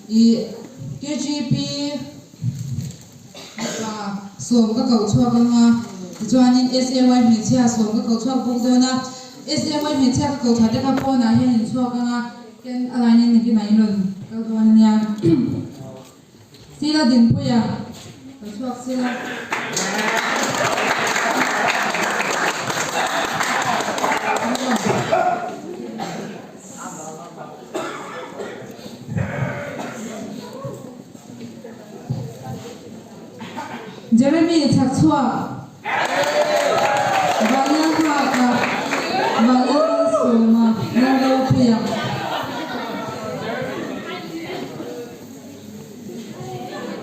Ih KGP mipa sawm ka koh chhuak anga tichuanin SAY hmeichhia sawm ka koh chhuak bawk dawn a. SAY hmeichhia ka koh chhuah te kha pawnah hian in chhuak anga ken a line in nakinah in rawn kal dawn ania. Sila Dinpuia ka chhuak sila. Jeremy Chhakchhuak, Vanlalnghaka, Vanlalmalsawma, Lalropuia.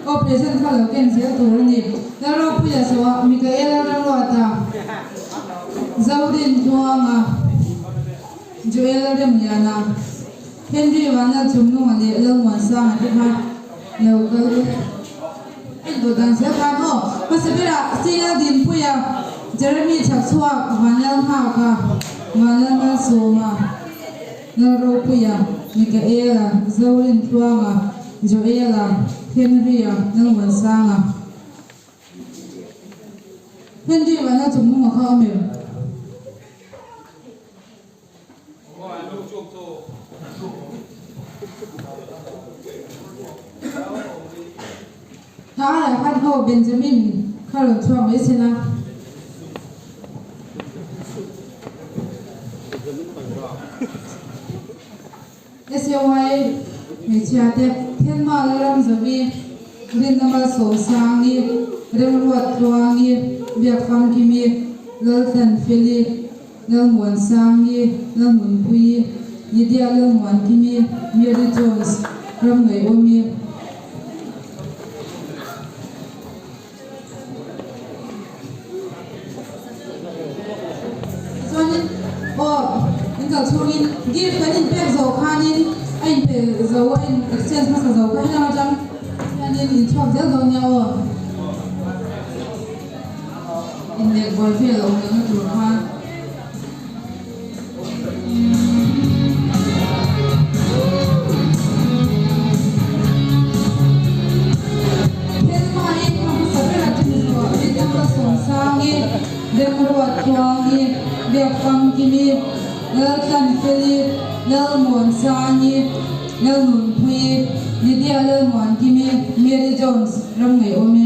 Aw present kha lo ken zel tur a ni. Lalropuia zawhah Mikaela Ramruata, Zorin Tluanga, Joel Remliana, Henry Vanlal Chumnunga leh Lalmuansanga te kha lo kal en tawh dan zel khan aw. Hmasa berah CL Dinpuia, Jeremy Chhakchhuak, Vanlalnghaka, Vanlalmalsawma, Lalropuia, Mikaela, Zorintluanga, Joela, Henry-a, Lalmuansanga. Henry vana chung hnungah kha awm em? Tha ah khan ho Benjamin kha rawn chhuak mai se la. SAY hmeichhia te Thelma Lalramzavi, Rinna Malsawmsangi, Remruat Tluangi, Biakfamkimi, Laltlanfeli, Lalmuansangi, Lalnunpuii, Lydia Lalmuankimi, Mary Jones, Ramngaihawmi. Chuanin aw in kal chhungin gift kan inpek zawh khanin a inpe zo a in exchange hmasa zo kha helam atang hianin in chhuak zel dawn nia aw inleh buai vel a awm lohna tur khan. Thelmain a hmasa ber a ṭhen zawh Rinawma Sawmsangi, Remruatthluangi, Biakfamkimi, Laltlanfeli, Lalmuansangi, Lalnunpuii, Lydia Lalmuankimi, Mary Jones, Ramngaihawmi.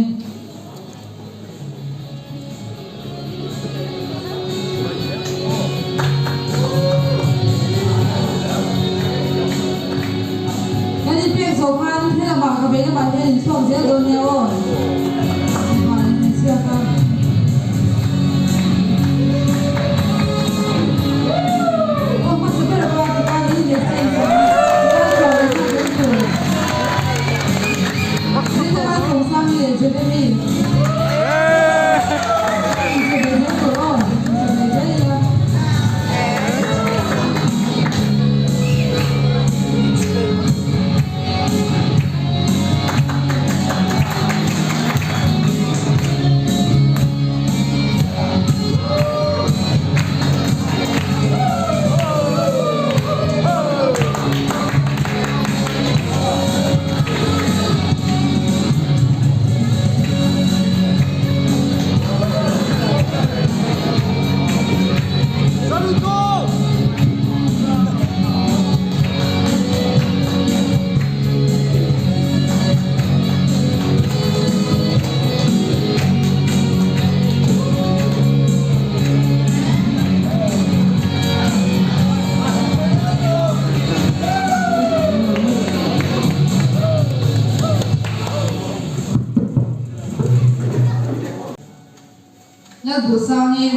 Kan inpek zawh khan helamah ka vei lamah hian inchhuak zel dawn nia aw. Mipa leh hmeichhia kha. Aw hmasa ber a pa ti khan in exchange zawh a tikhan chhuah leh nghal zel tur. Rinna Sawmsangi leh Jeremy. Lalduhsangi,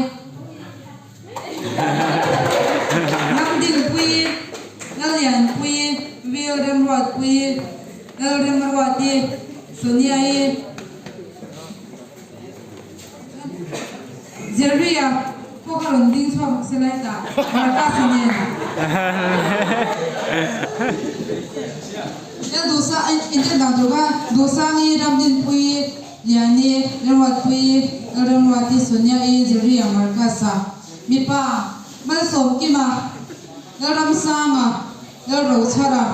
Ramdinpuii, Lallianpuii, Will Remruatpuii, Lalremruati, Sonia-i, Jerry-a pawh kha rawn ding chhuak bawk se lai tah Marcus-a nen. Lal Duhsa inten dan tur kha Duhsangi, Ramdinpuii, Liani, Remruatpuii, Lalremruati, Sonia-i, Jerry-a, Marcus-a, mipa, Malsawmkima, Lalramsanga, Lalrochhara,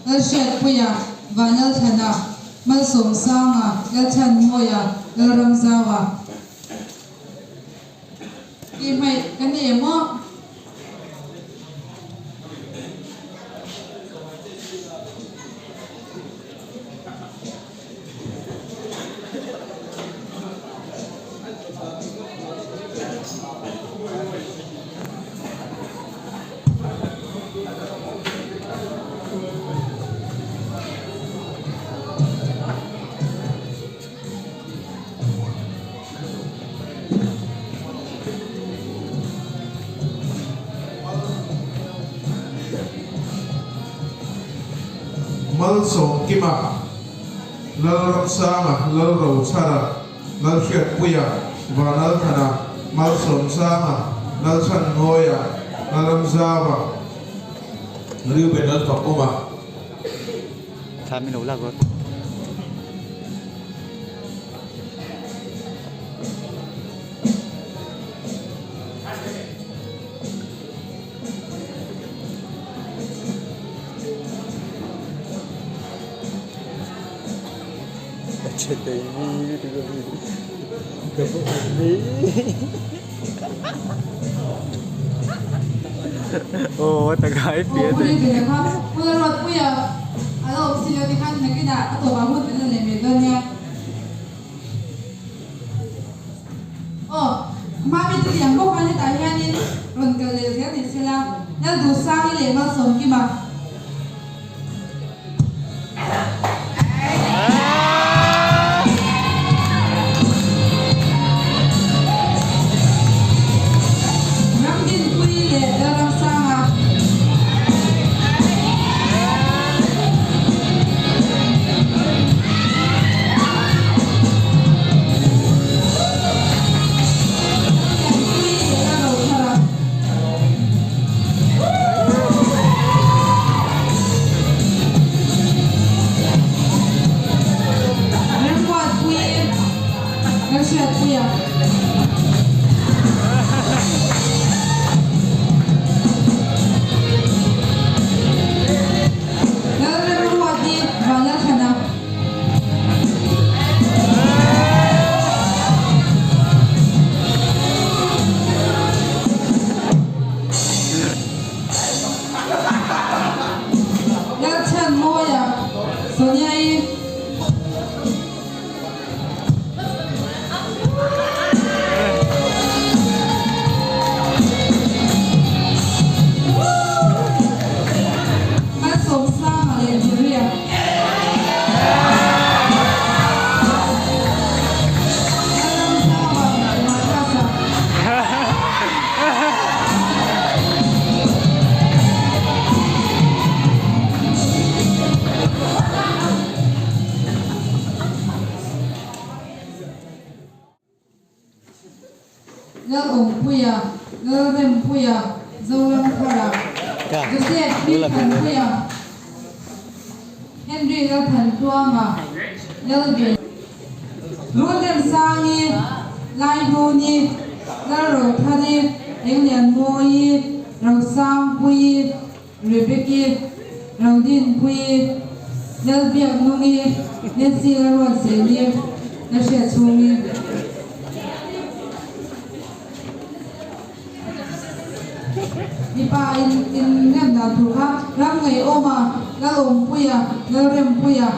Lalhriatpuia. Vanlalthlana, Malsawmsanga, Lalchhanmawia, Lalramzaua. Tih hmaih ka ni em aw? Malsawmkima, Lalramsanga, Lalrochhara, Lalhriatpuia, Vanlalthana, Malsawmsanga, Lalchhanmawia, Lalramzava, Reuben Lalfakawma. Thla min lo lak rawt. Aw Aw pui ve kha Pu Lalruatpuia a lo awm si lo tikhan nakinah a tawpah hun kan la nei ve dawn nia. Aw Mami te liam bawk khan hetah hianin rawn kal leh zel ni sela Lalduhsangi leh Malsawmkima. Ramdinpuii leh Lalramsanga. Lianpuii leh Lalrothara. Remruatpui Lalhriatpuia. Lalremruati Vanlalthana. Lalchhanmawia, Sonia-i. Malsawmsanga leh Julia. Lalramsanga Marcus-a. Lalawmpuia, Lalrempuia, Zoramthara, Joseph Hmingthanpuia, Henry Lalthantluanga, Lalve. Rundemsangi, Laihmuni, Lalrothari, Englianmawii, Rosangpuii, Rebecki, Rodinpuii, Lalbiaknungi, Nancy Lalruatseli, Lalhriatchhungi. Mipa in inrem dan tur kha ram ngaihawma Lalawmpuia, Lalrempuia,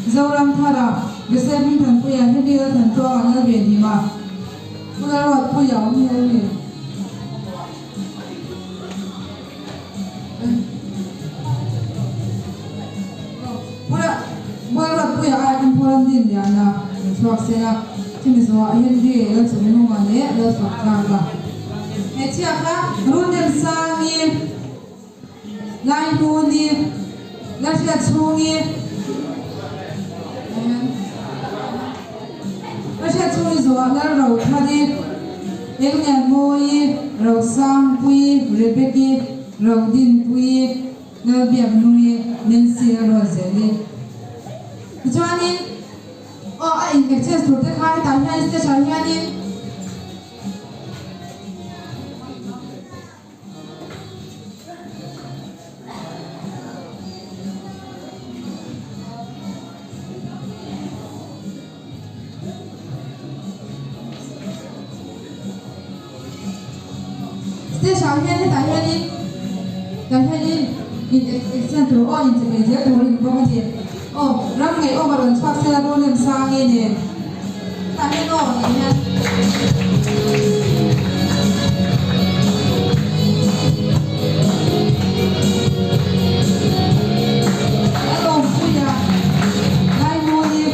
Zoramthara, Joseph Hmingthanpuia, Henry Lalthantluanga, Lalvenhima, Pu Lalruatpuia awm hi a ni. Pu Lalruatpuia aia khan Pu Ramdinliana rawn chhuak se a, chumi zawhah Henry Lalchungnunga leh Lalfaktlaka. Hmeichhia kha Rundemsangi, Laihmuni, Lalhriatchhungi, Lalhriatchhungi zawhah Lalrothari, Englianmawii, Rosangpuii, Rebecki, Rodinpuii, Lalbiaknungi, Nancy Lalruatzeli. Tichuanin aw a in exchange tur te kha hetah hian stage ah hianin. Stage ah hian hetah hianin tah hianin in exam tur aw in che ve zel tur a ni bawk a ni. Aw ram ngaihawm a rawn chhuak sela Ronem Sangi nen hetah hian aw tah hian. Lalawmpuia Laimawni.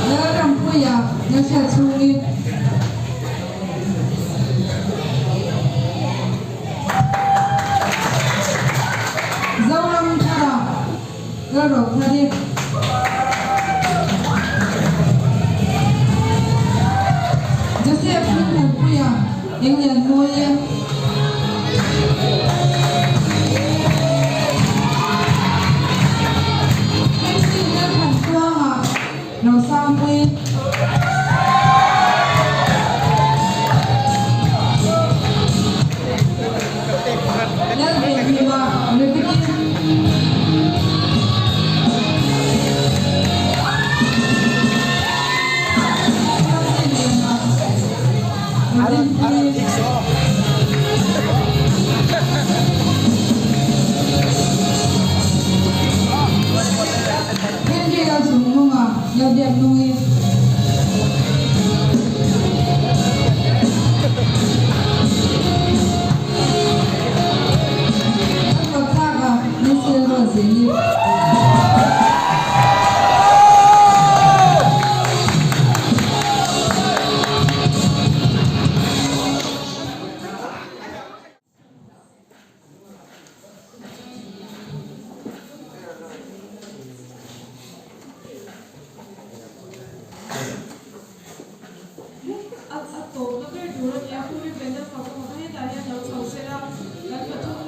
Lalrampuia Lalhriat chhungin. Zoram thara Lalrothari. Joseph Hmingthanpuia Englianmawia. Henry Lalthantuanga Rosangpui. Lalvenhima Rebecca. Henry Lalchungnunga, Lalbiaknungi. Lalruathlaka, Nancy Lalruatzini. A tawpna ber tur a ni a, Pu Reuben a fak awm a, hetah hian lo chho se la, kan pathum.